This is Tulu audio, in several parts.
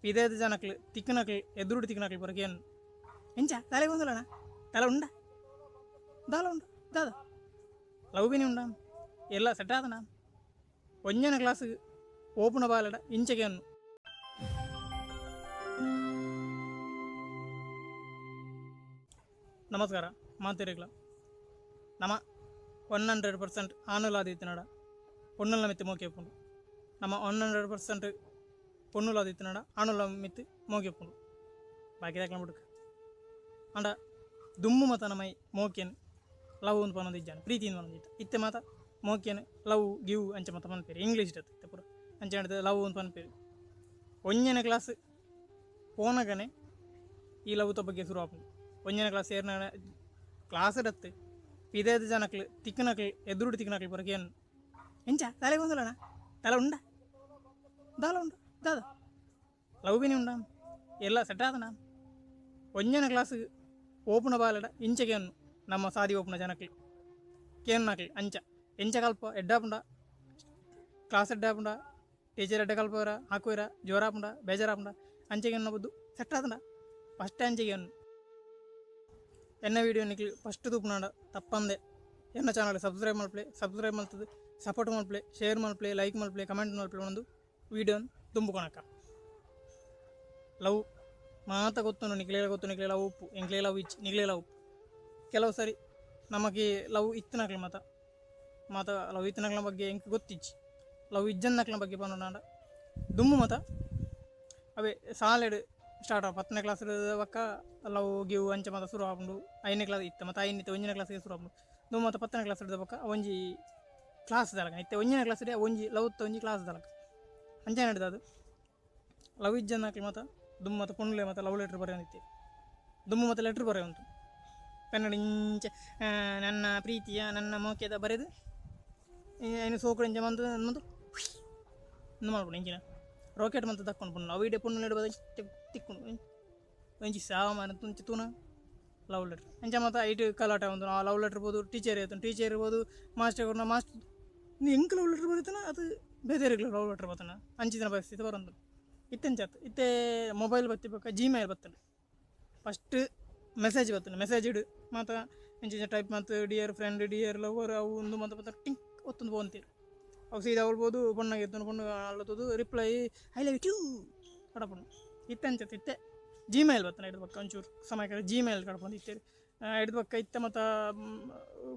ಪಿದಯ್ದ ಜನಕ್ಲು ತಿಕ್ಕುನಕ್ಲ್ ಎದುರುಡು ತಿಕ್ಕುನಕ್ಲ್ ಪೂರ ಕೇನುನು ಎಂಚ ದಾಲೆ ಪೋಂದುಲ್ಲನ ದಾಲ ಉಂಡ ದಾಲ ಉಂಡು ದಾದ ಲವ್ ಬಿನಿ ಉಂಡ ಎಲ್ಲ ಸೆಟ್ ಆತನ ಒಂಜನೆ ಕ್ಲಾಸ್ ಪೋಪುನ ಬಾಲೆಡ ಇಂಚ ಕೇನುನು. ನಮಸ್ಕಾರ ಮಾತೆರೆಗ್ಲ ನಮ 100% ಆನುಲಾದಿತ್ತಿನಡ ಪೊಣ್ಣುಲ ಮಿತ್ತ್ ಮೋಕೆ ಉಪ್ಪುಂಡು. ನಮ 100% ಪೊಣ್ಣುಲಾದಿತ್ತಿನಡ ಆನುಲ ಮಿತ್ತ್ ಮೋಕೆ ಉಪ್ಪುಂಡು. ಬಾಕಿದಕ್ಲೆನ ಬುಡ್ಕ ಆಂಡ ದುಂಬು ಮಾತ ನಮ ಮೋಕೆನ್ ಲವ್ ಅಂದ್ ಪನೊಂದು ಇಜ್ಜಾಂಡ್ ಪ್ರೀತಿ ಅಂದ್ ಪನೊಂದು ಇತ್ತ. ಇತ್ತೆ ಮಾತ ಮೋಕೆನ್ ಲವ್ ಗಿವ್ ಅಂಚ ಮಾತ ಪನ್ಪೆರ್ ಇಂಗ್ಲೀಷ್ ಅತ್ ಇತ್ತೆ ಪೂರ ಅಂಚ ಲವ್ ಅಂದ್ ಪನ್ಪೆರ್. ಒಂಜನೇ ಕ್ಲಾಸ್ ಪೋನಗನೆ ಈ ಲವ್ತ ಬಗ್ಗೆ ಸುರು ಆಪುಂಡು. ಒಂಜನೇ ಕ್ಲಾಸ್ ಸೇರ್ನಗನೆ ಕ್ಲಾಸ್ ಡತ್ ಪಿದಯ್ದ ಜನಕ್ಲು ತಿಕ್ಕುನಕ್ಲ್ ಎದುರುಡು ತಿಕ್ಕುನಕ್ಲ್ ಪೂರ ಕೇನುನು ಎಂಚ ದಾಲೆ ಪೋಂದುಲ್ಲನ ದಾಲ ಉಂಡ ದಾಲ ಉಂಡು ದಾದ ಲವ್ ಬಿನಿ ಉಂಡ ಎಲ್ಲ ಸೆಟ್ ಆತನ ಒಂಜನೇ ಕ್ಲಾಸ್ ಪೋಪುನ ಬಾಲೆಡ ಇಂಚ ಕೇನುನು. ನಮ್ಮ ಸಾದಿ ಪೋಪುನ ಜನಕ್ಲು ಕೇನುನಕ್ಲು ಅಂಚ ಎಂಚ ಕಲ್ಪ ಎಡ್ಡಾಪುಂಡ ಕ್ಲಾಸ್ ಎಡ್ಡಾಪುಂಡ ಟೀಚರ್ ಎಡ್ಡೆ ಕಲ್ಪುವೆರ ಹಾಕುವೆರ ಜೋರಾಪುಂಡ ಬೇಜಾರಾಪುಂಡ ಅಂಚ ಕೇನುನ ಬುದ್ದು ಸೆಟ್ ಆತುಂಡ ಫಸ್ಟ್ ಅಂಚ ಕೇನುನು. ಎನ್ನ ವೀಡಿಯೋ ನಿಕ್ಲು ಫಸ್ಟ್ ತೂಪುನಾಂಡ ತಪ್ಪಂದೆ ಎನ್ನ ಚಾನಲ್ ಸಬ್ಸ್ಕ್ರೈಬ್ ಮಲ್ಪುಲೆ, ಸಬ್ಸ್ಕ್ರೈಬ್ ಮಲ್ತುದು ಸಪೋರ್ಟ್ ಮಲ್ಪುಲೆ, ಶೇರ್ ಮಲ್ಪುಲೆ, ಲೈಕ್ ಮಲ್ಪುಲೆ, ಕಮೆಂಟ್ ಮಲ್ಪುಲೆ ಪನೊಂದು ವೀಡಿಯೋನ್ ದುಂಬು ಕೊನಕ. ಲವ್ ಮಾತ ಗೊತ್ತುಂಡು ನಿಕ್ಲೆಲ ಗೊತ್ತು ನಿಕ್ಲೆ ಲವ್ ಉಪ್ಪು ಎಂಕ್ಲೆ ಲವ್ ಇಜ್ಜಿ ನಿಕ್ಲೆ ಲವ್ ಉಪ್ಪು. ಕೆಲವು ಸರಿ ನಮಗೆ ಲವ್ ಇತ್ತಿನಕ್ಲೆ ಮಾತ ಮಾತ ಲವ್ ಇತ್ತಿನಕ್ಲೆನ ಬಗ್ಗೆ ಎಂಕ್ ಗೊತ್ತಿಜ್ಜಿ ಲವ್ ಇಜ್ಜಂದಕ್ಲೆನ ಬಗ್ಗೆ ಪನೊಡಾಂಡ ದುಂಬು ಮಾತ ಅವೇ ಸಾಲೆಡ್ ಸ್ಟಾರ್ಟ್ ಆವು ಪತ್ತನೇ ಕ್ಲಾಸ್ ಬೊಕ್ಕ ಲವ್ ಗಿವ್ ಅಂಚ ಮಾತ ಸುರು ಆಪುಂಡು. ಐದನೇ ಕ್ಲಾಸ್ ಇತ್ತೆ ಮಾತ ಐನ್ ಇತ್ತೆ ಒಂಜನೇ ಕ್ಲಾಸ್ಗೆ ಸುರು ಆಪುಂಡು. ದುಂಬು ಮಾತ ಪತ್ತನೇ ಕ್ಲಾಸ್ ಬೊಕ್ಕ ಒಂಜಿ ಕ್ಲಾಸ್ ದಲಕ ಇತ್ತೆ ಒಂಜನೇ ಕ್ಲಾಸ್ ಒಂಜಿ ಲವ್ತ ಒಂಜಿ ಕ್ಲಾಸ್ ದಲಕ ಅಂಚನೆ ನಡ್ದದು. ಲವ್ ಇಜ್ಜಂದಕ್ಲು ಮಾತ ದುಂಬು ಮಾತ ಪೊಣ್ಣುಲೆ ಮಾತ ಲವ್ ಲೆಟ್ರ್ ಬರೆಯೊಂದಿತ್ತೆ. ದುಂಬು ಮಾತ ಲೆಟ್ರ್ ಬರೆಯೊಂತು ಪೆನ್ನಡ್ ಇಂಚ ನನ್ನ ಪ್ರೀತಿಯ ನನ್ನ ಮೋಕೆದ ಬರೆದು ಐನ್ ಸೋಕುಡು ಇಂಚ ಮಂತ್ ಮಂತ್ ಉಂದು ಮಲ್ಪುಂಡು ಇಂಚಿನ ರಾಕೆಟ್ ಮಂತ್ ದಕ್ಕೊಂಡು ಪೊಣ್ಣು ಅವು ಇಡೆ ಪೊಣ್ಣು ಬದ ತಿಕ್ಕುಂಡು ಒಂಜಿ ಸಾಮಾನ್ ತುಂಚಿ ತೂನ ಲವ್ ಲೆಟ್ರ್ ಅಂಚ ಮಾತ ಐಟ್ ಕಲಾಟ ಉಂದು. ಆ ಲವ್ ಲೆಟ್ರ್ ಪೋದು ಟೀಚರ್ ಏತುಂಡು ಟೀಚರ್ ಇರ್ಬೋದು ಮಾಸ್ಟರ್ ಕೊರ್ನ ಮಾಸ್ಟರ್ ಎಂಕ್ ಲವ್ ಲೆಟ್ರ್ ಬರೀತನ ಅದು ಬೇತೆರೆಗ್ಲ ಲವ್ ಲೆಟ್ರ್ ಬತ್ತನ ಅಂಚಿನ ಪರಿಸ್ಥಿತಿ ಬರೊಂದು ಇತ್ತೆ ಅಂಚಾತ್. ಇತ್ತೆ ಮೊಬೈಲ್ ಬತ್ತಿ ಬೊಕ್ಕ ಜಿಮೇಲ್ ಬತ್ತುಂಡು. ಫಸ್ಟ್ ಮೆಸೇಜ್ ಬತ್ತುಂಡು. ಮೆಸೇಜ್ ಇಡು ಮಾತ ಇಂಚಿಂಚ ಟೈಪ್ ಮಂತ್ ಡಿಯರ್ ಫ್ರೆಂಡ್ ಡಿಯರ್ ಲವರ್ ಅವು ಉಂದು ಮಾತ ಮಾತ ಟಿಂಕ್ ಒತ್ತೊಂದು ಪೋಂತೀರು. ಅವು ಸೀದಾ ಅವ್ಲು ಪೊಣ್ಣಗೆ ಎತ್ತುಂಡು ಪೊಣ್ಣು ಅಲ್ಲತುದು ರಿಪ್ಲೈ I love you ಕಡಪುಂಡು. ಇತ್ತೆ ಅಂಚತ್ ಇತ್ತೆ ಜಿಮೇಲ್ ಬತ್ತುಂಡು. ಐಡ್ದ್ ಬೊಕ್ಕ ಒಂಚೂರು ಸಮಯ ಜಿಮೇಲ್ ಕಡಪೊಂದು ಇತ್ತೆ ಐಡ್ದ್ ಬೊಕ್ಕ ಇತ್ತೆ ಮಾತ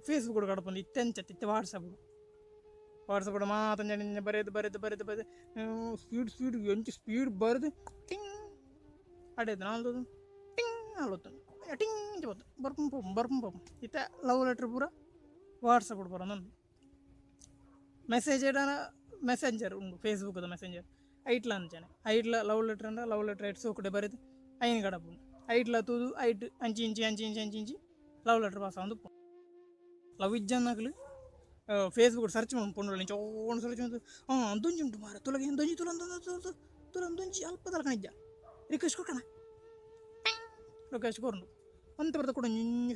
ಫೇಸ್ಬುಕ್ ಕಡಪೊಂದು ಇತ್ತೆ ಅಂಚತ್ ಇತ್ತೆ ವಾಟ್ಸಪ್ ವಾಟ್ಸಪ್ ಮಾತ ಅಂಚನೆ ಬರೆದು ಬರೆದು ಬರೆದು ಬರೆದು ಸ್ಪೀಡ್ ಸ್ಪೀಡ್ ಎಂಚ ಸ್ಪೀಡ್ ಬರೆದು ಟಿಂಗ್ ಅಡೇದು ನಾಲ್ದು ಟಿಂಗ್ ಅಲ್ಲೊತ್ತುಂಡು ಟಿಂಗ್ ಇಂಚ ಬತ್ತು ಬರ್ಪುಂಡು ಪೋಪುಂಡು ಬರ್ಪುಂಡು ಪೋಪುಂಡು. ಇತ್ತೆ ಲವ್ ಲೆಟ್ರ್ ಪೂರ ವಾಟ್ಸಪ್ ಬರೊಂದುಂಡು. ಮೆಸೇಜ್ ಮೆಸೆಂಜರ್ ಉಂಡು ಫೇಸ್ಬುಕ್ದ ಮೆಸೆಂಜರ್ ಐಟ್ಲ ಅಂಚನೆ ಐಟ್ಲ ಲವ್ ಲೆಟ್ರ್ ಅಂಡ ಲವ್ ಲೆಟ್ರ್ ಐಟ್ ಸೋಕುಡೆ ಬರೆದು ಐನ್ ಕಡಪುಂಡು. ಐಟ್ಲ ತೂದು ಐಟ್ ಅಂಚಿ ಇಂಚಿ ಅಂಚಿ ಇಂಚಿ ಅಂಚಿ ಇಂಚಿ ಲವ್ ಲೆಟ್ರ್ ಪಾಸ್ ಆವೊಂದು ಉಪ್ಪುಂಡು. ಲವ್ ಇಜ್ಜಂದಕ್ಲು ಫೇಸ್ಬುಕ್ ಸರ್ಚ್ ಮಲ್ಪುಂಡು ಪೊಣ್ಣುಲು ಇಂಚ ಓಂಡು ಸರ್ಚ್ ಮಂತು ಅಂದೊಂಜಿ ಉಂಟು ಮಾರ್ರೆ ತುಲಗೆ ಅಂದೊಂಜಿ ತುಲ ತುಲ ತುಲ ಅಂದೊಂಜಿ ಅಲ್ಪ ತಲಕ ಇಜ್ಜ ರಿಕ್ವೆಸ್ಟ್ ಕೊರ್ಕಣ ರಿಕ್ವೆಸ್ಟ್ ಕೊರ್ಂಡು ಅಂತ ಬರ್ತ ಕೂಡ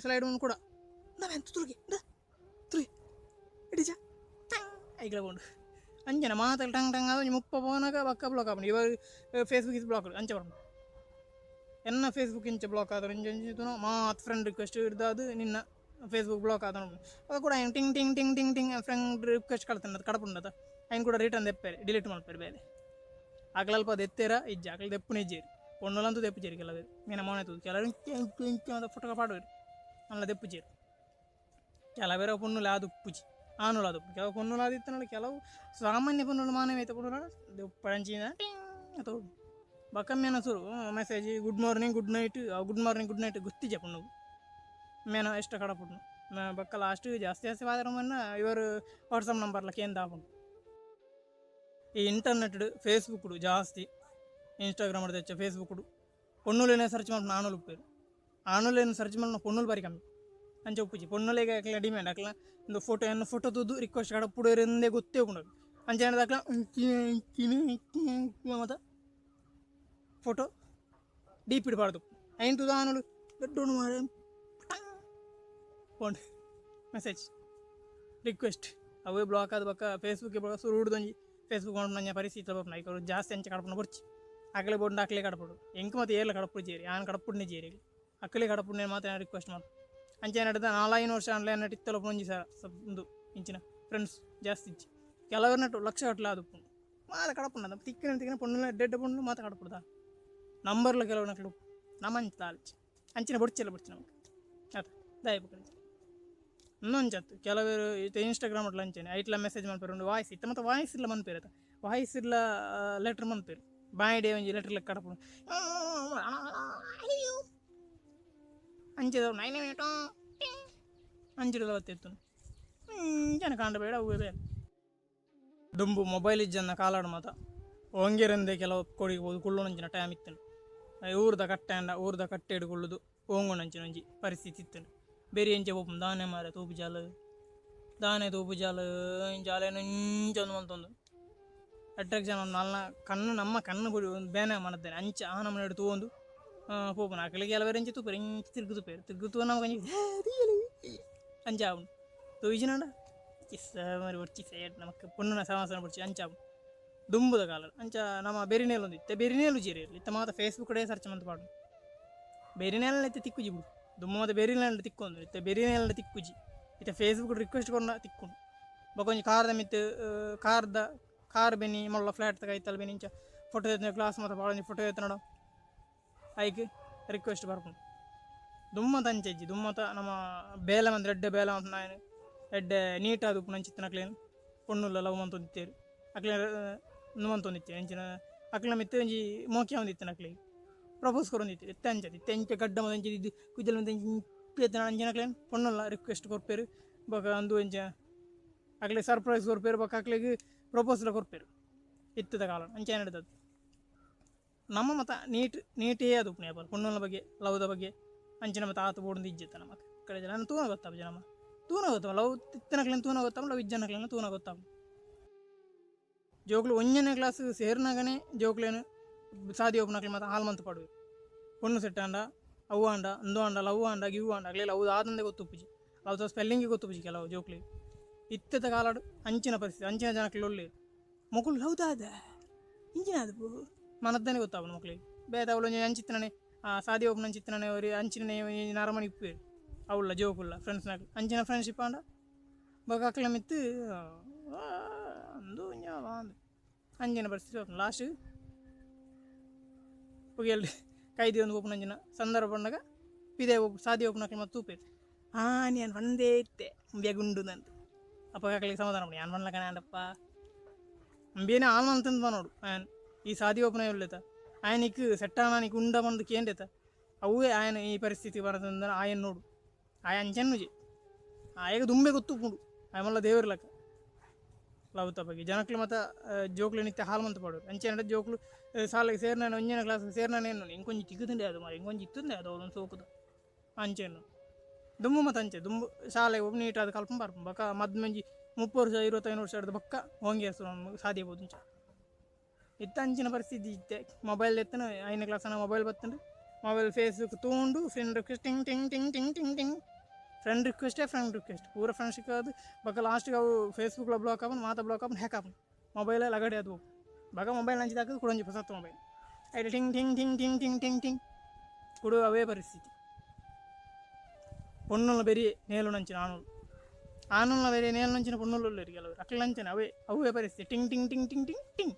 ಸ್ಲೈಡ್ ಒಂದು ಕೂಡ ಎಂತ ತುಲಗೆ ತುಲಗೆ ಇಡಿಜ ಐಕ್ಲ ಪೋಂಡು ಅಂಚನೆ ಮಾತ ಟಂಗ್ ಟಂಗ್ ಆದ್ ಒಂಜಿ ಮುಪ್ಪ ಪೋನಗ ಬೊಕ್ಕ ಬ್ಲಾಕ್ ಆಪುಂಡು. ಇವ ಫೇಸ್ಬುಕ್ is block ಅಂಚ ಬರ್ಪುಂಡು. ಎನ್ನ ಫೇಸ್ಬುಕ್ ಇಂಚ ಬ್ಲಾಕ್ ಆದ್ ಇಂಚ ಇಂಚ ತೂನ ಮಾತ ಫ್ರೆಂಡ್ ರಿಕ್ವೆಸ್ಟ್ ಇರ್ದಾದ್ ನಿನ್ನ ಫೇಸ್ಬುಕ್ ಬ್ಲಾಕ್ ಆದ್ ಅದು ಕೂಡ ಐನ್ ಟಿಂಗ್ ಟಿಂಗ್ ಟಿಂಗ್ ಟಿಂಗ್ ಟಿಂಗ್ ಫ್ರೆಂಡ್ ರಿಕ್ವೆಸ್ಟ್ ಕಳ್ತಂಡ ಕಡಪುಂಡತ ಐನ್ ಕೂಡ ರಿಟರ್ನ್ ದೆಪ್ಪೆರೆ ಡಿಲೀಟ್ ಮಲ್ಪೆರೆ ಬೇಲೆ ಅಕ್ಲಲ್ಪ ದೆತ್ತೆರ ಇಜ್ಜಿ ಅಕ್ಲ ದೆಪ್ಪುನ ಇಜ್ಜೆರ್ ಪೊಣ್ಣುಲಂತೂ ದೆಪ್ಪುಜೆರ್ ಕೆಲವೆರ್ ಮೀನ ಮೋನೆ ತೂದು ಕೆಲವೆರ್ ಇಂಚ ಇಂಚ ಫೋಟೋ ಪಾಡುವೆರ್ ಅಲ್ಲ ದೆಪ್ಪುಜೆರ್. ಕೆಲವೆರ ಪೊಣ್ಣುಲು ಆದ್ ಉಪ್ಪುಜಿ ಆನುಲು ಆದ್ ಉಪ್ಪು ಕೆಲವು ಪೊಣ್ಣುಲು ಆದಿತ್ತುಂಡ ಕೆಲವು ಸಾಮಾನ್ಯ ಪೊಣ್ಣುಲು ಮಾನವೀಯತೆ ಪೊಣ್ಣುಲು ದೆಪ್ಪಂಚಿನ ಟಿಂಗ್ ತೋಡು ಬೊಕ್ಕ ಮೇನ ಸುರು message good morning good night good morning good night ಗೊತ್ತಿಜ್ಜ ಪೊಣ್ಣುಗು ಮೇನ ಎಷ್ಟ ಕಡಪುಂಡು ಬೊಕ್ಕ ಲಾಸ್ಟ್ ಜಾಸ್ತಿ ಜಾಸ್ತಿ ಪಾತೆರೊಂಬನ್ನ ಇವರು ವಾಟ್ಸಪ್ ನಂಬರ್ಲ ಕೇಂದ್ ಆಪುಂಡು. ಈ ಇಂಟರ್ನೆಟ್ ಫೇಸ್ಬುಕ್ ಜಾಸ್ತಿ ಇನ್ಸ್ಟಾಗ್ರಾಮ್ ಹೆಚ್ಚ ಫೇಸ್ಬುಕ್ ಪೊಣ್ಣುಲೆನೆ ಸರ್ಚ್ ಮಲ್ಪುನ ಆನುಲು ಉಪ್ಪೆರ್ ಆನುಲೆನ್ ಸರ್ಚ್ ಮಲ್ಪುನ ಪೊಣ್ಣುಲು ಬಾರಿ ಕಮ್ಮಿ ಅಂಚ ಉಪ್ಪುಜಿ. ಪೊಣ್ಣುಲೆಗ್ ಅಕ್ಲೆನ ಡಿಮ್ಯಾಂಡ್ ಅಕ್ಲೆನ ಉಂದು ಫೋಟೋ ಎನ್ನ ಫೋಟೋ ತೂದು ರಿಕ್ವೆಸ್ಟ್ ಕಡಪುಡೆರ್ ಇಂದೇ ಗೊತ್ತೇ ಉಪ್ಪುಂಡು ಅಂಚನೆ ಅಕ್ಲ ಮಾತ ಫೋಟೋ ಡಿ ಪಿಡ್ ಪಾಡ್ದು ಐನ್ ತೂದು ಆನುಲು ದೊಡ್ಡ ಮಾರ್ರೆ ಪೋಂಡು ಮೆಸೇಜ್ ರಿಕ್ವೆಸ್ಟ್ ಅವೇ ಬ್ಲಾಕ್ ಆದ್ ಬೊಕ್ಕ ಫೇಸ್ಬುಕ್ ಸುರುಡ್ದು ಒಂಜಿ ಫೇಸ್ಬುಕ್ ಮಲ್ಪುನ ಪರಿಸ್ಥಿತಿ ಬರ್ಪುಂಡು. ಐಕ್ ಜಾಸ್ತಿ ಅಂಚ ಕಡಪುನ ಬೊರ್ಚಿ. ಅಕಲೆ ಬೋಂಡ ಅಕಲೆ ಕಡಪುಡು ಎಂಕ್ ಮಾತ ಏರ್ಲ ಕಡಪುಡು ಜೇರಿ ಆನ್ ಕಡಪುಡ್ನೆ ಜೇರಿ ಅಕಲೆ ಕಡಪುಡ್ನೆ ಮಾತ ರಿಕ್ವೆಸ್ಟ್ ಮಾತು ಅಂಚೆ ನಡ್ದ 4-5 ವರ್ಷ ಆನ್ಲೈನ್ ಇತ್ತಲ ಒಂಜಿ ಸರ ಉಂದು ಇಂಚಿನ ಫ್ರೆಂಡ್ಸ್ ಜಾಸ್ತಿ ಇಜ್ಜಿ ಕೆಲವರು ನಟ್ಟು ಲಕ್ಷ ಗಟ್ಟಲೆ ಆದುಪ್ಪುಂಡು ಮಾತ ಕಡಪುಂಡು ತಿಕ್ಕಿನ ತಿಕ್ಕಿನ ಪೊಣ್ಣು ಡೆಡ್ ಪೊಣ್ಣು ಮಾತ ಕಡಪುಡ್ದ ನಂಬರ್ಲ ಕೆಲವು ನಕಲು ನಮ್ಮಂಚ ದಾಲ್ಚಿ ಅಂಚಿನ ಬೊಡ್ಚೆಲ್ಲ ಬೊಡ್ಚಿ ನಮಗೆ ಆತ ದಯ ಪಕ್ಕಡೆ ಇನ್ನೊಂಚತ್ತು ಕೆಲವರು ಇತ್ತೆ ಇನ್ಸ್ಟಾಗ್ರಾಮ್ ಅಟ್ಲ ಅಂಚನೆ ಐಟ್ಲ ಮೆಸೇಜ್ ಮನ್ಪೇರು ಉಂಡು ವಾಯ್ಸ್ ಇತ್ತ ಮತ್ತು ವಾಯ್ಸ್ ಇಲ್ಲ ಮನ್ಪೇರು ಆತ ವಾಯ್ಸ್ ಇಲ್ಲ ಲೆಟ್ರ್ ಮನ್ಪೇರು ಬಾಯಿಡೆ ಒಂಜಿ ಲೆಟ್ರ್ ಲೆಕ್ಕ ಕಡಪುಂಡು ಅಂಚೆ ನೈನ್ ಅಂಚಿಡದ ಬತ್ತೆತ್ತು ಇಂಚನ ಕಾಂಡ ಬೇಡ ಅವೇ ಬೇಡ ದುಂಬು ಮೊಬೈಲ್ ಇಜ್ಜನ್ನ ಕಾಲಾಡು ಮಾತ ಒಂಗೆರಂದೆ ಕೆಲವು ಕೊಡಿಗೆ ಹೋದು ಕುಳ್ಳೊಂಚಿನ ಟೈಮ್ ಇತ್ತನು ಊರ್ದ ಕಟ್ಟೆ ಅಂಡ ಊರ್ದ ಕಟ್ಟೆ ಹಿಡ್ಕೊಳ್ಳೋದು ಓಂಗೊಂಡಂಚಿನ ಒಂಜಿ ಪರಿಸ್ಥಿತಿ ಇತ್ತನು ಬೇರೆ ಎಂಚೆ ಪೋಪುಂಡು ದಾನೆ ಮಾರೆ ತೂಪು ಜಾಲ ದಾನೆ ತೂಪು ಜಾಲ ಇಂಚ ಅಲೆ ಇಂಚ ಒಂದು ಮಂತೊಂದು ಅಟ್ರಾಕ್ಷನ್ ಒಂದು ಅಲ್ನ ಕಣ್ಣು ನಮ್ಮ ಕಣ್ಣು ಬುಡಿ ಒಂದು ಬೇನೆ ಮನದ್ದೇನೆ ಅಂಚ ಆ ನಮ್ಮನೆ ತೂವೊಂದು ಪೋಪುನ ಅಕಲಿಗೆ ಕೆಲವರು ಎಂಚ ತೂಪೇರು ಇಂಚ ತಿರುಗು ತೂಪೇರು ತಿರುಗು ತೂ ನಮಗೆ ಅಂಚ ಆವುಂಡು ತೂಯಿಜಿನಂಡ ಕಿಸ್ಸ ಮರಿ ಬೊಡ್ಚಿ ಸೇಟ್ ನಮಕ್ ಪೊಣ್ಣುನ ಸಮಾಸನ ಬೊಡ್ಚಿ ಅಂಚ ಆವುಂಡು ದುಂಬುದ ಕಾಲ ಅಂಚ ನಮ್ಮ ಬೆರಿನೇಲು ಒಂದು ಇತ್ತೆ ಬೆರಿನೇಲು ಜೇರಿ ಇತ್ತ ಮಾತ ಫೇಸ್ಬುಕ್ ಡೇ ಸರ್ಚ್ ಮಂತ್ ಪಾಡು ಬೆರಿನೇಲ ಇತ್ತೆ ತಿಕ್ಕುಜಿ ಬಿಡು ದುಂಬು ಮಾತ ಬೆರಿನೇಲ ತಿಕ್ಕೊಂದು ಇತ್ತೆ ಬೆರಿನೇಲ ತಿಕ್ಕುಜಿ ಇತ್ತೆ ಫೇಸ್ಬುಕ್ ರಿಕ್ವೆಸ್ಟ್ ಕೊರ್ನ ತಿಕ್ಕೊಂಡು ಬೊಕ ಒಂಜಿ ಕಾರ್ದ ಮಿತ್ತ್ ಕಾರ್ದ ಕಾರ್ ಬೆನಿ ಮೊಲ್ಲ ಫ್ಲಾಟ್ ಕೈತಲ್ ಬೆನಿ ಇಂಚ ಫೋಟೋ ಎತ್ತಿನ ಗ್ಲಾಸ್ ಮಾತ ಪಾಡೊಂಜಿ ಫೋಟೋ ಎತ್ತನಡ ಐಕ್ ರಿಕ್ವೆಸ್ಟ್ ಬರ್ಪುಂಡು ದುಮ್ಮತ ಅಂಚ ಇಜ್ಜಿ ದುಮ್ಮತ ನಮ್ಮ ಬೇಲೆ ಮಂತ್ ಎಡ್ಡೆ ಬೇಲೆ ಮಂತ್ ನಾಯನ್ ಎಡ್ಡೆ ನೀಟ್ ಆದ್ ಉಪ್ಪುನ ಅಂಚಿತ್ತಿನ ಅಕ್ಲೆನ್ ಪೊಣ್ಣುಲ್ಲ ಲವ್ ಮಂತೊಂದಿತ್ತೆರ್ ಅಕ್ಲೆನ ಉಂದು ಮಂತೊಂದಿತ್ತೆರ್ ಅಂಚಿನ ಅಕ್ಲೆನ ಮಿತ್ತ್ ಒಂಜಿ ಮೋಕೆ ಆವೊಂದಿತ್ತಿನ ಅಕ್ಲೆಗ್ ಪ್ರಪೋಸ್ ಕೊರೊಂದಿತ್ತೆರ್ ಇತ್ತೆ ಅಂಚ ಇತ್ತೆ ಇಂಚ ಗಡ್ಡ ಮಂತ್ ಅಂಚ ಇದ್ದು ಕುಜಲ್ ಮಂತ್ ಇಂಚ ಎತ್ತುನ ಅಂಚಿನ ಅಕ್ಲೆನ್ ಪೊಣ್ಣುಲ್ಲ ರಿಕ್ವೆಸ್ಟ್ ಕೊರ್ಪೆರ್ ಬೊಕ ಅಂದು ಇಂಚ ಅಕ್ಲೆಗ್ ಸರ್ಪ್ರೈಸ್ ಕೊರ್ಪೆರ್ ಬೊಕ ಅಕ್ಲೆಗ್ ಪ್ರಪೋಸ್ಲ ಕೊರ್ಪೆರ್ ಇತ್ತದ ಕಾಲ ಅಂಚ ನಡತದ ನಮ್ಮ ಮತ ನೀಟ್ ನೀಟೇ ಅದು ಉಪ್ಪುನ ಯಾಪಲ ಪೊಣ್ಣುಲ್ನ ಬಗ್ಗೆ ಲವ್ದ ಬಗ್ಗೆ ಅಂಚಿನ ಮತ ಆತು ಬೋಡುಂದು ಇಜ್ಜಿತ್ತ ನಮಕ್ ಕಡೆ ಜನ ತೂನ ಗೊತ್ತಾಪುಜಿ ನಮ ತೂನ ಗೊತ್ತಾಪ ಲವ್ ಇತ್ತಿನಕ್ಲೆನ್ ತೂನ ಗೊತ್ತಾಪುಂಡು ಲವ್ ಇಜ್ಜನಕ್ಲೆನ್ ತೂನ ಗೊತ್ತಾಪುಂಡು ಜೋಕುಲು ಒಂಜನೇ ಕ್ಲಾಸ್ ಸೇರ್ನಗನೆ ಜೋಕುಲೆನ್ ಸಾದಿ ಉಪ್ಪುನಕ್ಲೆ ಮಾತ ಹಾಲ್ ಮಂತ್ ಪಾಡುವೆರ್ ಪೊಣ್ಣು ಸೆಟ್ ಆಂಡ ಅವು ಆಂಡ ಉಂದು ಆಂಡ ಲವ್ ಆಂಡ ಗಿವ್ ಆಂಡ ಅಕ್ಲೆಗ್ ಲವ್ ದಾದಂದೆ ಗೊತ್ತುಪ್ಪುಜಿ ಲವ್ದ ಸ್ಪೆಲ್ಲಿಂಗ್ ಗೊತ್ತುಪ್ಪುಜಿ ಕೆಲವು ಜೋಕುಲೆಗ್ ಇತ್ತೆದ ಕಾಲಡ್ ಅಂಚಿನ ಪರಿಸ್ಥಿತಿ ಅಂಚಿನ ಜನಕ್ಲು ಉಲ್ಲೆರ್ ಮೊಕುಲು ಲವ್ ದಾದ ಇಂಚಿನ ಆದ್ ಮನದ್ದನೆ ಗೊತ್ತಾಪುಂಡು ಮೊಕ್ಲೆಗ್ ಬೇತೆ ಅವ್ಲು ಒಂಜಿ ಅಂಚಿತ್ತಿನನೆ ಸಾದಿ ಉಪ್ಪುನ ಅಂಚಿತ್ತಿನನೆ ಒರಿ ಅಂಚಿನನೆ ಒಂಜಿ ನರಮನಿ ಇಪ್ಪುವೆರ್ ಅವುಲ್ಲ ಜೋಕುಲ್ಲ ಫ್ರೆಂಡ್ಸ್ನಕ್ಲು ಅಂಚಿನ ಫ್ರೆಂಡ್ಶಿಪ್ ಆಂಡ ಬೊಕ ಅಕ್ಲೆ ಮಿತ್ತ್ ಅಂದು ಒಂಜಿ ಅಂದ್ ಅಂಚಿನ ಪರಿಸ್ಥಿತಿ ಬರ್ಪುಂಡು ಲಾಸ್ಟ್ ಪುಗೆಲ್ ಕೈದಿ ಒಂದು ಪೋಪುನಂಚಿನ ಸಂದರ್ಭ ಪನ್ನಗ ಪಿದೆ ಸಾದಿ ಉಪ್ಪುನಕ್ಲು ಮಾತ ತೂಪೆರ್ ಆನಿ ಯಾನ್ ಪಂದೇ ಇತ್ತೆ ಉಂಬ್ಯಗ್ ಉಂಡುಂದು ಅಪಗ ಅಕ್ಲೆಗ್ ಸಮಾಧಾನ ಉಂಡು ಯಾನ್ ಪನ್ಲಕನೆ ಆಂಡಪ್ಪ ಉಂಬ್ಯೆನೆ ಆಲ್ ಮಂತಂದು ಪನೊಡು ಆಯನ್ ಈ ಸಾದಿ ಓಪುನ ಉಲ್ಲೆತ ಆಯನಿಕ್ ಸೆಟ್ ಆನ ಉಂಡ ಪಂದ್ ಕೇಂಡೆತ ಅವೇ ಆಯನ ಈ ಪರಿಸ್ಥಿತಿ ಬರತಂದ ಆಯನ್ ನೋಡು ಆಯ ಅಂಚನ್ನುಜಿ ಆಯಗ ದುಂಬೆ ಗೊತ್ತುಪ್ಪುಂಡು ಆಯ ಮಲ್ಲ ದೇವರ ಲೆಕ್ಕ ಲವ್ತ ಬಗ್ಗೆ ಜನಕ್ಲು ಮಾತ ಜೋಕ್ಲು ನಿತ್ಯ ಹಾಲು ಮಂತ್ ಪಾಡೋರು ಅಂಚೆ ಜೋಕ್ಲು ಸಾಲೆಗ್ ಸೇರ್ನಾನೆ ಒಂಜನೇ ಕ್ಲಾಸ್ ಸೇರ್ನಾನೆ ಇಂಕೊಂಜಿ ತಿಕ್ಕುದುಂಡೆ ಅದು ಮಾರೆ ಇಂಕೊಂಜಿ ಇತ್ತುಂಡೆ ಅದು ಅವಳೊಂದು ಸೋಕುದ ಅಂಚೆನು ದುಂಬು ಮತ್ತು ಅಂಚೆ ದುಂಬು ಶಾಲೆಗೆ ಒಬ್ಬ ನೀಟಾದ ಕಲ್ಪಂಡು ಬರ್ಪುಂಡು ಬೊಕ ಮದ್ಮೆಂಜಿ 30 ವರ್ಷ 25 ವರ್ಷ ಹಿಡ್ದು ಬೊಕ್ಕ ಹೋಂಗೆ ಸಾದಿ ಪೋದು ಇಂಚ ಇತ್ತೆ ಅಂಚಿನ ಪರಿಸ್ಥಿತಿ ಇತ್ತೆ ಮೊಬೈಲ್ ಎತ್ತನ 5ನೇ ಕ್ಲಾಸ್ ಮೊಬೈಲ್ ಬತ್ತುಂಡು ಮೊಬೈಲ್ ಫೇಸ್ಬುಕ್ ತೂಂಡು ಫ್ರೆಂಡ್ ರಿಕ್ವೆಸ್ಟ್ ಟಿಂಗ್ ಟಿಂಗ್ ಟಿಂಗ್ ಟಿಂಗ್ ಟಿಂಗ್ ಟಿಂಗ್ ಫ್ರೆಂಡ್ ರಿಕ್ವೆಸ್ಟೇ ಫ್ರೆಂಡ್ ರಿಕ್ವೆಸ್ಟ್ ಪೂರ ಫ್ರೆಂಡ್ಶಿಪ್ ಆದ್ ಬೊಕ ಲಾಸ್ಟ್ಗೆ ಅವು ಫೇಸ್ಬುಕ್ಲ ಬ್ಲಾಕ್ ಆಪುಂಡು ಮಾತ ಬ್ಲಾಕ್ ಆಪುಂಡು ಹ್ಯಾಕ್ ಆಪುಂಡು ಮೊಬೈಲ್ ಲಗಡೆ ಆದ್ ಪೋಪುಂಡು ಬೊಕ ಮೊಬೈಲ್ ಅಂಚಿ ದಾಕುದು ಕುಡೊಂಜಿ ಪೊಸತ್ ಮೊಬೈಲ್ ಐಟ್ ಟಿಂಗ್ ಟಿಂಗ್ ಟಿಂಗ್ ಟಿಂಗ್ ಟಿಂಗ್ ಟಿಂಗ್ ಟಿಂಗ್ ಕುಡು ಅವೇ ಪರಿಸ್ಥಿತಿ ಪೊಣ್ಣುಲ್ನ ಬೆರಿ ನೇಲುನಂಚಿನ ಆಣುಲು ಆಣುಲ್ನ ಬೆರಿ ನೇಲುನಂಚಿನ ಪೊಣ್ಣುಲು ಉಲ್ಲೆರ್ ಕೆಲವರು ಅಕ್ಲೆನ ಅಂಚನೆ ಅವೇ ಅವೇ ಪರಿಸ್ಥಿತಿ ಟಿಂಗ್ ಟಿಂಗ್ ಟಿಂಗ್ ಟಿಂಗ್ ಟಿಂಗ್ ಟಿಂಗ್.